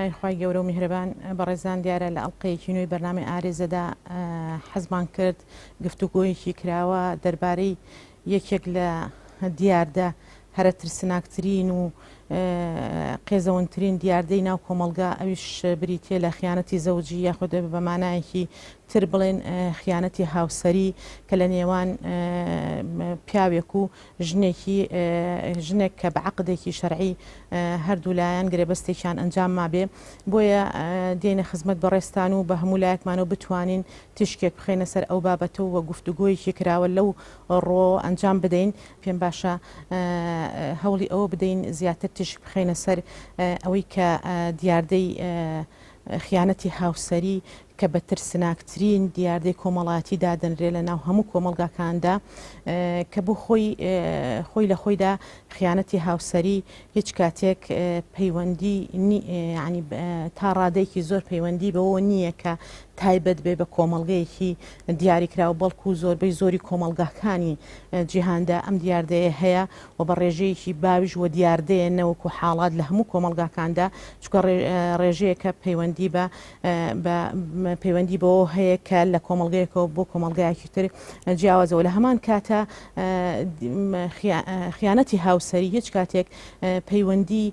ناوی خوای گەورە و میهرەبان. بەڕێزان دیارە لە ئەڵقەیەکی نوێی بەرنامەی ئارێزەدا حەزمان کرد گفتوگۆیەکی کراوە دەربارەی یەکێک لە دیاردە هەرە ترسناکترین و قێزەونترین دیاردەی ناو کۆمەڵگا ئەویش بریتیە لە خیانەتی زەوجی یاخود بە مانایەکی تر بڵێن خیانەتی هاوسەری کە لە نێوان پیاوێک و ژنێکی ژنێک کە بە عەقدێکی شەرعی هەردوو لایەن گرێبەستێکیان ئەنجام مابێ بۆیە دێنە خزمەت بەڕێزتان و بە هەموو لایەکمانەوە بتوانین تیشکێک بخەینە سەر ئەو بابەتە و گفتوگۆیەکی کراوە لەو ڕووەوە ئەنجام بدەین پێم باشە هەوڵی ئەوە بدەین زیاتر تیشک بخەینە سەر ئەوەی کە دیاردەی خیانەتی هاوسەری کە بە ترسناکترین دیاردەی کۆمەڵایەتی دادەنرێ لە ناو هەموو کۆمەڵگاکاندا کە بۆ خۆی خۆی لە خۆیدا خیانەتی هاوسەری هیچ کاتێک پەیوەندی ینی تا ڕادەیەکی زۆر پەیوەندی بەوە نییە کە تایبەت بێ بە کۆمەڵگەیەکی دیاریکراو بەڵکو زۆربەی زۆری کۆمەڵگاکانی جیهاندا ئەم دیاردەیە هەیە و بە ڕێژەیەکی باویش و دیاردەیە نەوەکو حاڵات لە هەموو کۆمەڵگاکاندا چونکە ڕێژەیەکە پەیوەندی بە بە پەیوەندی بەوە هەیە کە لە کۆمەڵگەیەکەوە بۆ کۆمەڵگایەکی تر جیاوازەوە لە هەمان کاتە خیانەتی هاوسەری هیچ کاتێک پەیوەندی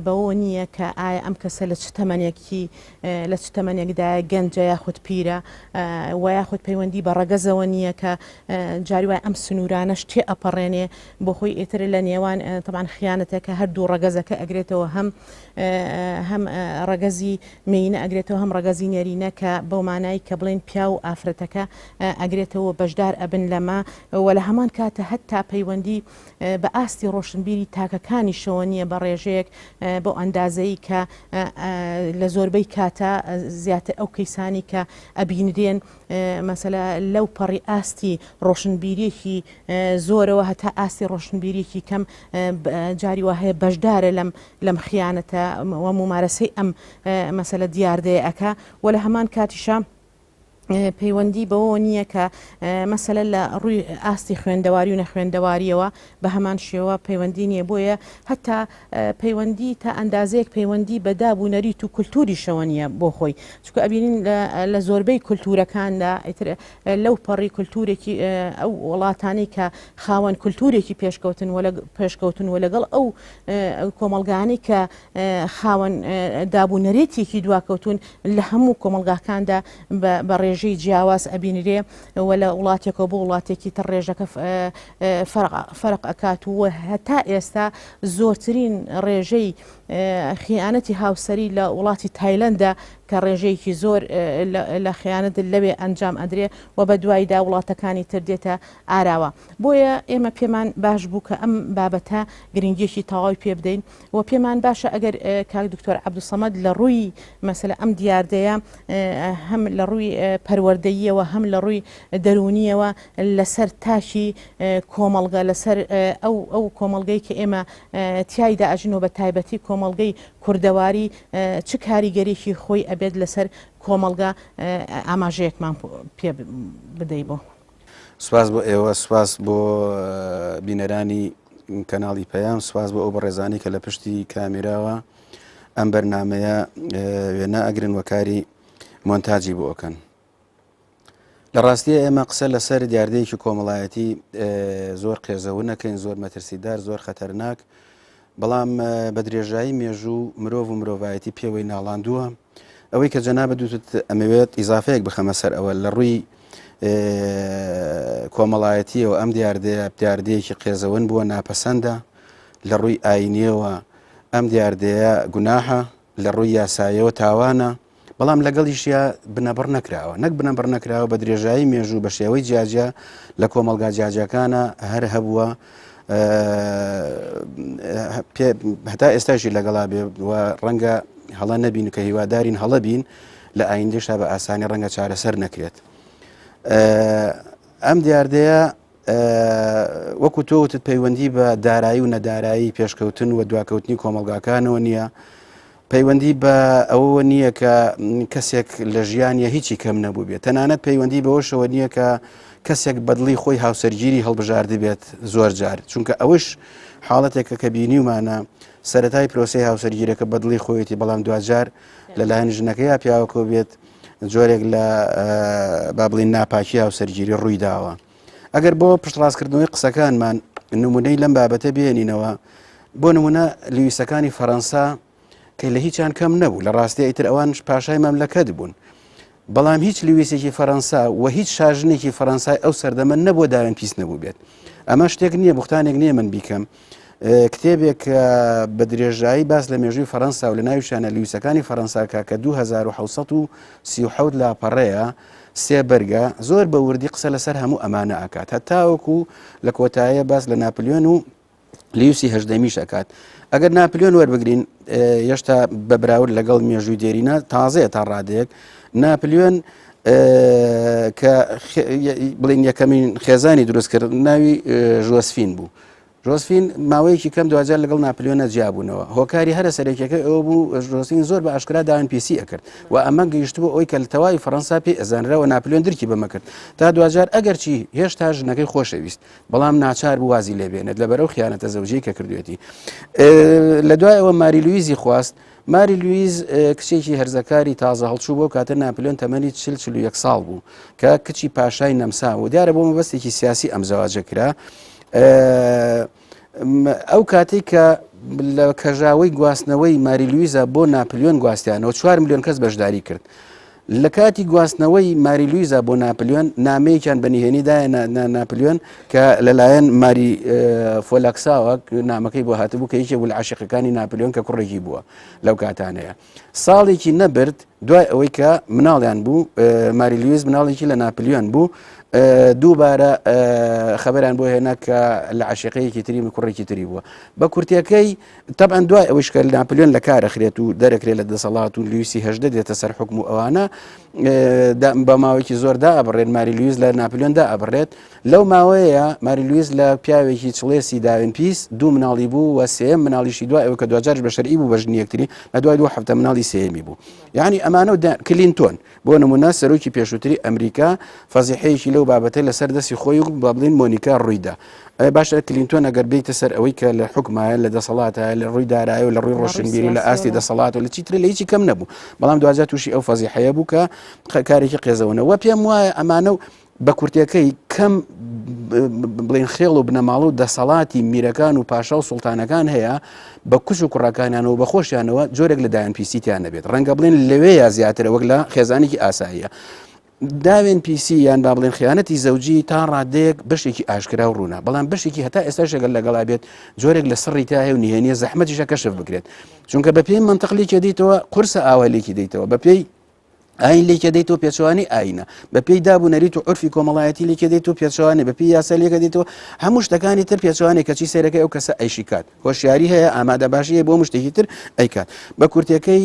بەوە نییە کە ئایا ئەم کەسە لە چ تەمەنێکی لە چ تەمەنێکدایە گەنجە یاخود پیرە و یاخود پەیوەندی بە ڕەگەزەوە نییە کە جاری وای ئەم سنوورانەش تێ ئەپەڕێنێ بۆ خۆی ئیتر لە نێوان تەبان خیانەتەکە هەردوو ڕەگەزەکە ئەگرێتەوە هەم هەم ڕەگەزی مێینە ئەگرێتەوە هەم ڕەگەزی نێرینە کە بەو مانای کە بڵێن پیاو و ئافرەتەکە ئەگرێتەوە بەشدار ئەبن لەمە و لە هەمان کاتە هەتا پەیوەندی بە ئاستی ڕۆشنبیری تاکەکانیشەوە نییە بە ڕێژەیەک بەو ئەندازەی کە لە زۆربەی کاتە زیاتر ئەو کەیسانی کە ئەبینرێن مەسەلە لەو پەڕی ئاستی ڕۆشنبیریەکی زۆرەوە هەتا ئاستی ڕۆشنبیریەکی کەم جاری وا هەیە بەشدارە لەم لەم خیانەتە و مومارەسەی ئەم مەسەلە دیاردەیە ئەکا و لە هەمان کاتیشا پەیوەندی بەوەوە نییە کە مەسەلە لە ڕووی ئاستی خوێندەواری و نەخوێندەواریەوە بە هەمان شێوە پەیوەندی نییە بۆیە هەتا پەیوەندی تا ئەندازەیەک پەیوەندی بە داب و نەریت و کولتوریشەوە نییە بۆ خۆی چونکە ئەبینین لە زۆربەی کولتورەکاندا ئیتر لەو پەڕی کولتورێکی ئەو وڵاتانەی کە خاوەن کولتورێکی پێشکەوتن و پێشکەوتن و لەگەڵ ئەو کۆمەڵگانەی کە خاوەن داب و نەرێتێکی دواکەوتون لە هەموو کۆمەڵگاکاندا بە ڕێژەی جیاواز ئەبینرێ و لە وڵاتێکەوە بۆ وڵاتێکی تر ڕێژەکە فەرق ئەکات و هەتا ئێستا زۆرترین ڕێژەی خیانەتی هاوسەری لە وڵاتی تایلەندە کە ڕێژەیەکی زۆر لە خیانەت لەوێ ئەنجام ئەدرێ و بە دوایدا وڵاتەکانی تر دێتە ئاراوە بۆیە ئێمە پێمان باش بوو کە ئەم بابەتە گرنگیەکی تەواوی پێ بدەین و پێمان باشە ئەگەر کاک دکتۆر عەبدولسەمەد لە ڕووی مەسەلە ئەم دیاردەیە هەم لە ڕووی پەروەردەییەوە هەم لە ڕووی دەروونیەوە لەسەر تاکی کۆمەڵگە لەسەر ئەو ئەو کۆمەڵگەی کە ئێمە تیایدا ئەژین و بە تایبەتی کۆمەڵگەی کوردەواری چ کاریگەریی خۆی ئەبێت لەسەر کۆمەڵگە ئاماژەیەکمان پێ بدەی بۆ. سوپاس بۆ ئێوە، سوپاس بۆ بینەرانی کەناڵی پەیام، سوپاس بۆ ئەو بەڕێزانی کە لە پشتی کامێراوە ئەم بەرنمەیە وێنە ئەگرن وەکاری مۆنتاجی بۆ ئەکەن. لە ڕاستیە ئێمە قسە لەسەر دیاردەیەکی کۆمەڵایەتی زۆر قێزەون نەکەین زۆر مەترسیدار زۆر خەتەرناک بەڵام بە درێژایی مێژوو مرۆڤ و مرۆڤایەتی پێوەی ناڵاندووە ئەوەی کە جەنابت دوتت ئەمەوێت ئیزافەیەک بخەمە سەر ئەوە لە ڕووی کۆمەڵایەتیەوە ئەم دیاردەیە دیاردەیەکی قێزەون بووە ناپەسەندە لە ڕووی ئاینیەوە ئەم دیاردەیە گوناحە لە ڕووی یاسایەوە تاوانە بەڵام لەگەڵیشیا بنەبڕ نەکراوە نەک بنەبڕ نەکراوە بە درێژایی مێژوو بە شێوەی جیاجیا لە کۆمەڵگا جیاجیاکانە هەر هەبووە هەتا ئێستاشی لەگەڵا بێ و ڕەنگە هەڵە نەبین کە هیوادارین هەڵە بین لە ئایندەشا بە ئاسانی ڕەنگە چارەسەر نەکرێت ئەم دیاردەیە وەکو تۆ وتت پەیوەندی بە دارایی و نەدارایی پێشکەوتن و دواکەوتنی کۆمەڵگاکانەوە نییە. پەیوەندی بە ئەوەوە نییە کە کەسێک لە ژیانە هیچی کەم نەبوو بێت تەنانەت پەیوەندی بەوەشەوە نییە کە کەسێک بەدڵی خۆی هاوسەرگیری هەڵبژاردبێت زۆر جار چونکە ئەوش حاڵەتێکە کە بینیومانە سەتای پرۆسی هاوسەرگیرەکە بەدڵی خۆیەتی بەڵام دوجار لەلایەن ژنەکە یا پیاوەکە بێت جۆرێک لە با بڵین ناپاکی هاوسەرگیری ڕووی داوە. ئەگەر بۆ پشتڕاستکردنەوەی قسەکانمان نمونەی لەم بابەتە بێنینەوە بۆ نمونە لویسەکانی فەرەنسا کە لە هیچیان کەم نەبوو لە ڕاستی ئیتر ئەوان پاشای مەملەکەت بوون بەڵام هیچ لویسێکی فەرەنسا و هیچ شاژنێکی فەرەنسای ئەو سەردەمە نەبووە داوێن پیس نەبوو بێت ئەمە شتێک نییە بوختانێک نییە من بیکەم کتێبێک بە درێژایی باس لە مێژووی فەرەنسا و لە ناویشانە لویسەکانی فەرەنساکە کە 2737 لاپەڕەیە سێ بەرگە، زۆر بە وردی قسە لەسەر هەموو ئەمانە ئەکات هەتاوەکو لە کۆتایە باس لە ناپلیۆن و لیوسی هەژدەمیش ئەکات. ئەگەر ناپلیۆن وەربگرین هێشتا بە براورد لەگەڵ مێژووی دێرینە تازەیە تا ڕادەیەک ناپلیۆن کە بڵین یەکەمین خێزانی دروست کرد ناوی ژۆسفین بوو. ژۆزفین ماوەیەکی کەم دواجار لەگەڵ ناپلیۆنە جیابوونەوە. هۆکاری هەرە سەرەکیەکەی ئەوە بوو ژۆزفین زۆر بە ئاشکرا داوێن پیسی ئەکرد و ئەمە گەیشتبوو ئەوەی کە لە تەواوی فەڕەنسا پێی ئەزانرا و ناپلیۆن درکی بەمە کرد تا دواجار ئەگەرچی هێشتا ژنەکەی خۆشەویست بەڵام ناچار بوو وازی لێ بێنێت لەبەر ئەو خیانەتە زەوجیەی کە کردوێتی. لە دوای ئەوە ماری لویزی خواست ماری لویز کچێکی هەرزەکاری تازە هەڵچوو بۆ کاتە ناپلیۆن تەمەنی 41 ساڵ بوو کە کچی پاشای نەمسا و دیارە بۆ مەبەستێکی سیاسی ئەم زەواجە کرا ئەو کاتێک کە لە کەژاوەی گواستنەوەی ماری لویزا بۆ ناپلیۆن گواستیانەوە 4 میلیۆن کەس بەشداری کرد لە کاتی گواستنەوەی ماری لویزا بۆ ناپلیۆن نامەیەکیان بە نهێنی دایە ناپلیۆن کە لەلایەن ماری فۆلاکساوە نامەکەی بۆ هاتبوو کە یەکێک بوو لە عاشقەکانی ناپلیۆن کە کوڕێکی بووە لەو کاتانەیە ساڵێکی نەبرد دوای ئەوەی کە مناڵیان بوو ماری لویز مناڵێکی لە ناپلیۆن بوو دووبارە خبران بۆ هێنا کە لە عاشقەیەکی تری کوڕێکی تری بووە بە کورتەکەی تەبعەن دوای ئەوەیش کە ناپلیۆن لە کار ئەخرێت و دەرەکرێت لە دەسەڵات و لویسی هەژدە دێتە سەر حکم و ئەوانە بە ماوەیەکی زۆر دائەبڕێت ماری لویس لە ناپلیۆن دائەبڕێت لەو ماوەیە ماری لویس لە پیاوێکی چڵێسی داوێن پیس دوو مناڵی بوو و سێیەم مناڵیشی دوای ئەوە کە دواجارش بە شەرعی بوو بە ژنی یەکتری لە دوای دوو هەفتە مناڵی سێیەمی بوو یعنی ئەمانە و کلینتۆن بۆ نمونە سەرۆکی پێشووتری ئەمریکا فەزیحەیەکی لەو بابەتە لەسەر دەستی خۆی و با بڵێین مۆنیکا ڕوویدا. ئەی باشە کلینتۆن ئەگەر بێیتە سەر ئەوەی کە لە حوکمایە لە دەسەڵاتایە لە ڕووی دارایی و لە ڕووی ڕۆشنبیری لە ئاستی دەسەڵات و لە چیتر لە هیچی کەم نەبوو بەڵام دواجار تووشی ئەو فەزیحەیە بوو کە کارێکی قێزەونە وە پێم وایە ئەمانە و بە کورتەکەی کەم بڵێن خێڵ و بنەماڵە و دەسەڵاتی میرەکان و پاشا و سوڵتانەکان هەیە بە کوچ و کوڕەکانیانەوە بە خۆشیانەوە جۆرێک لە دایان پیسیتیان نەبێت ڕەنگە بڵێن لەوێ زیاترە وەک لە خێزانێکی ئاساییە داوێن پیسی یان با بڵێن خیانەتی زەوجی تا ڕادەیەک بەشێکی ئاشکرا و ڕوونە بەڵام بەشێکی هەتا ئێستا شەگەل لەگەڵا بێت جۆرێک لە سڕی تا هەیە و نهێنیە زەحمەتیشە کەشف بکرێت چونکە بەپێی منطق لێکی دیتەوە قورسە ئاوا لێکی دیتەوە بەپێی ئاین لێکە دەیتەوە پێچوانی ئاینە بە پێی داب و نەریت و عرفی کۆمەڵایەتی لێکە دەیت و پێچوانێ بە پێی یاسا لێکە دەیتەوە هەموو شتەکانی تر پێچوانێ کەچی سەیرەکەی ئەو کەسە ئەیشی کات هۆشیاری هەیە ئامادە باشی هەیە بۆ مشتێکی تر ئەیکات بە کورتەکەی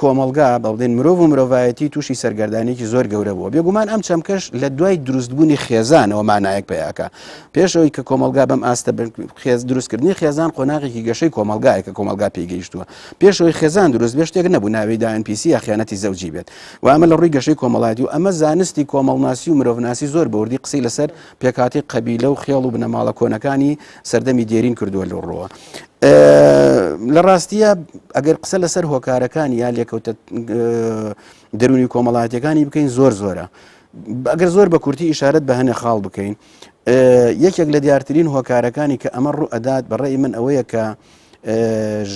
کۆمەڵگا بەڵێن مرۆڤ و مرۆڤایەتی تووشی سەرگەردانێکی زۆر گەورە بووە بێگومان ئەم چەمکەش لە دوای دروستبوونی خێزانەوە مانایەک پیاکە پێشەوەی کە کۆمەلگا بەم ئاستە خێز دروستکردنی خێزان قۆناغێکی گەشەی کۆمەلگایە کە کۆمەلگا پێگەیشتووە پێشەوەی خێزان دروست بێ شتێک نەبوو ناوی داوێن پیسی یا خیانەتی زەوجی بێت و ئەمە لە ڕووی گەشەی کۆمەڵایەتی و ئەمە زانستی کۆمەڵناسی و مرۆڤناسی زۆر بەوردی قسەی لەسەر پێکهاتەی قەبیلە و خێڵ و بنەماڵە کۆنەکانی سەردەمی دێرین کردووە لەو ڕووە. لە ڕاستیە ئەگەر قسە لەسەر هۆکارەکانی یا لێکەوتە دەروونی کۆمەڵایەتەکانی بکەین زۆر زۆرە. ئەگەر زۆر بە کورتی ئیشارەت بە هەنێ خاڵ بکەین یەکێک لە دیارترین هۆکارەکانی کە ئەمە ڕوو ئەدات بەڕێی من ئەوەیە کە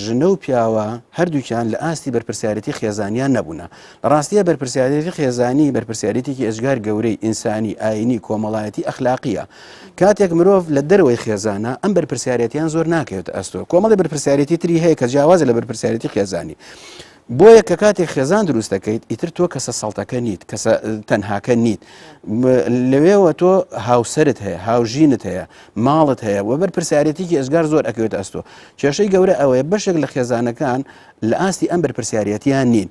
ژنە و پیاوە هەردووکیان لە ئاستی بەرپرسیارێتی خێزانیان نەبوونە. لە ڕاستییا بەرپرسیارێتی خێزانی بەرپرسیارێتێکی ئێجگار گەورەی ئینسانی، ئایینی، کۆمەڵایەتی، ئەخلاقییە. کاتێک مرۆڤ لە دەرەوەی خێزانە ئەم بەرپرسیارێتیان زۆر ناکەوێتە ئەستۆ. کۆمەڵی بەرپرسیارێتی تری هەیە کە جیاوازە لە بەرپرسیارێتی خێزانی. بۆیە کە کاتێک خێزان دروست دەکەیت ئیتر تۆ کەسە سەڵتەکە نیت، کەسە تەنهاکە نیت. لەوێوە تۆ هاوسەرت هەیە، هاوژینت هەیە، ماڵت هەیە و بەرپرسیارێتیکی ئێجگار زۆر ئەکەوێتە ئەستۆ. کێشەی گەورە ئەوەیە بەشێک لە خێزانەکان لە ئاستی ئەم بەرپرسیارێتیان نین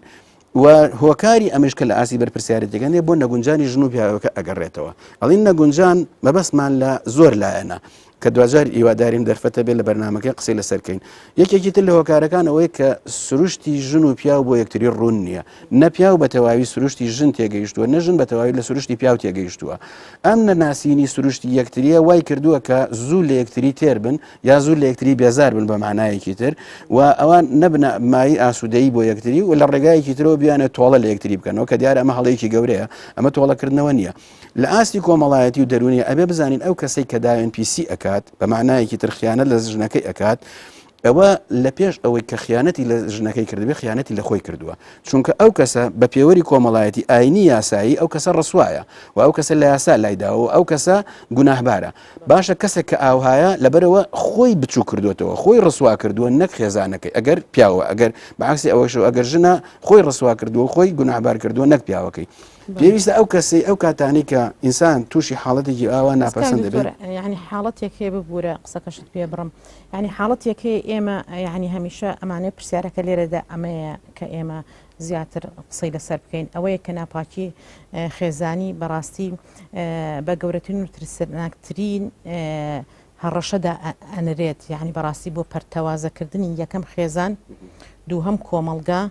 و هۆکاری ئەمەش کە لە ئاستی بەرپرسیارێتەکە نیە بۆ نەگونجانی ژن و پیاوەکە ئەگەڕێتەوە. ئەڵین نەگونجان مەبەستمان لە زۆر لایەنە. کە دواجار هیوادارین دەرفەتە بێت لە بەرنامەکەی قسەی لەسەر کەین. یەکێکی تر لە هۆکارەکان ئەوەیە کە سروشتی ژن و پیاو بۆ یەکتری ڕوون نییە. نە پیاو بە تەواوی سروشتی ژن تێگەیشتووە، نە ژن بە تەواوی لە سروشتی پیاو تێگەیشتووە. ئەم نەناسینی سروشتی یەکترییە وای کردووە کە زوو لە یەکتری تێر بن یا زوو لە یەکتری بێزار بن بە مانایەکی تر و ئەوان نەبنە مایەی ئاسوودەیی بۆ یەکتری و لە ڕێگایەکی ترەوە بیانەوێت تۆڵە لە یەکتری بکەنەوە کە دیارە ئەمە هەڵەیەکی گەورەیە، ئەمە تۆڵەکردنەوە نییە. لە ئاستی کۆمەڵایەتی و دەروونی ئەبێ بزانین ئەو کەسەی کە داوێن پیسی ئەکات بە معنایەکی تر خیانەت لە ژنەکەی ئەکات ئەوە لە پێش ئەوەی کە خیانەتی لە ژنەکەی کردبێ خیانەتی لە خۆی کردووە چونکە ئەو کەسە بە پێوەری کۆمەڵایەتی ئاینی یاسایی ئەو کەسە ڕسوایە و ئەو کەسە لە یاسا لایداوە و ئەو کەسە گوناهبارە باشە کەسێک کە ئاوهایە لەبەرەوە خۆی بچوو کردوێتەوە خۆی ڕسوا کردووە نەک خێزانەکەی ئەگەر پیاوە ئەگەر بەعکسی ئەوەش ئەگەر ژنە خۆی ڕسوا کردووە خۆی گوناهبار کردووە نەک پیاوەکەی پێویستە ئەو کەسەی ئەو کاتانەی کە ئینسان تووشی حاڵەتێکی ئاوا ناپەسەند دەبێت. یعنی حاڵەتێک هەیە ببوورە قسەکەشت پێ بڕم یعنی حاڵەتێک هەیە ئێمە یعنی هەمیشە ئەمانەیە پرسیارەکە لێرەدا ئەمەیە کە ئێمە زیاتر قسەی لەسەر بکەین ئەوەیە کە ناپاکی خێزانی بەڕاستی بە گەورەترین و ترسناکترین هەڕەشە دائەنرێت یعنی بەڕاستی بۆ پەرتەوازەکردنی یەکەم خێزان دووهەم کۆمەڵگا